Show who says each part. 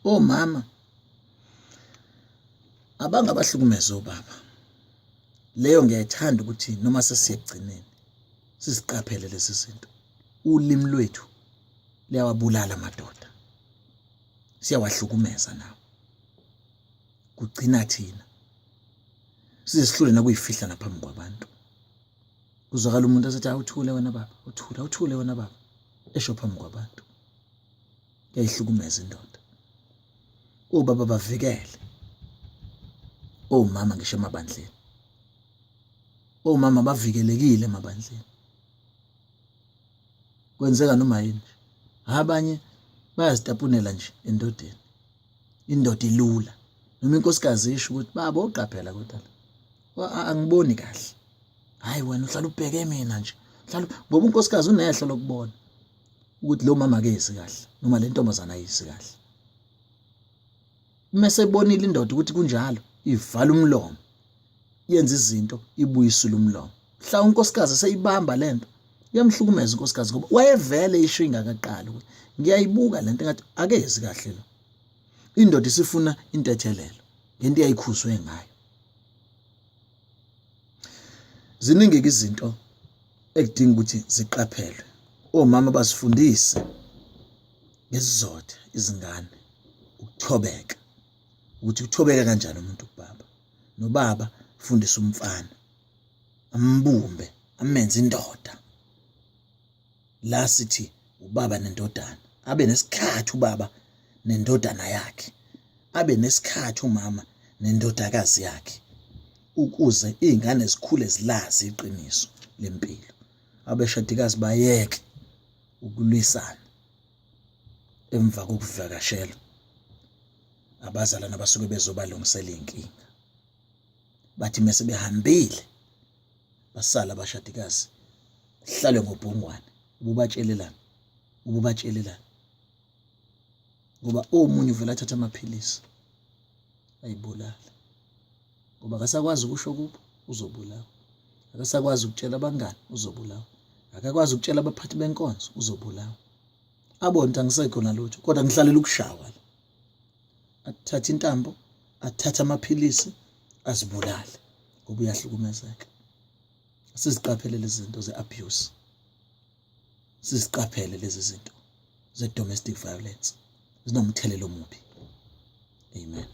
Speaker 1: Omama abangabahlukumeza obaba. Leyo ngiyayithanda ukuthi noma sesiye ekugcineni siziqaphele lezi zinto. Ulimi lwethu liyawabulala amadoda. Siyawahlukumeza nawo. Kugcina thina size sihlule nakuyifihla naphambi kwabantu. Kuzwakala umuntu esethi awuthule wena baba, uthule, awuthule wena baba, esho phambi kwabantu. Kuyayihlukumeza indoda. Obaba bavikele omama ngisho emabandleni. Omama bavikelekile emabandleni. Kwenzeka noma yini nje. Abanye bayazitapunela nje endodeni. Indoda ilula. Noma inkosikazi isho ukuthi baba uqaphela kodwa la. Angiboni kahle. Hayi wena uhlala ubheke mina nje. Uhlala ngoba unkosikazi unehlo lokubona ukuthi lo mama akezi kahle noma le ntombazana ayisi kahle. Uma sebonile indoda ukuthi kunjalo ivala umlomo. Yenza izinto ibuyisula umlomo. Mhla unkosikazi seyibamba lento iyamhlukumeza unkosikazi ngoba wayevele isho ingakaqali ukuthi ngiyayibuka lento engathi akezi kahle lo. Indoda isifuna intethelelo ngento eyayikhuzwe ngayo. Ziningi-ke izinto ekudinga ukuthi ziqaphelwe. Omama bazifundise ngesizotha izingane ukuthobeka, ukuthi uthobeka kanjani umuntu kubaba. Nobaba fundisa umfana, ambumbe, amenze indoda. La sithi ubaba nendodana, abe nesikhathi ubaba nendodana yakhe. Abe nesikhathi umama nendodakazi yakhe ukuze iy'ngane zikhule zilazi iqiniso lempilo. Abeshadikazi bayeke ukulwisana emva kokuvakashelwa abazalwane abasuke bezobalungisela iy'nkinga. Bathi mese behambile basala abashadikazi kuhlalwe ngobhongwane ububatshelelani ububatshelelani ngoba omunye uvela athatha amaphilisi ayibulala ngoba akasakwazi ukusho kubo uzobulawa akasakwazi ukutshela abangani uzobulawa akakwazi ukutshela abaphathi benkonzo uzobulawa abone ukuthi angisekho nalutho kodwa ngihlalela ukushawa la athathe intambo athathe amaphilisi azibulale ngoba uyahlukumezeka siziqaphele lezi zinto ze-abuse siziqaphele lezi zinto ze-domestic violence zinomthelela omubi. Amen.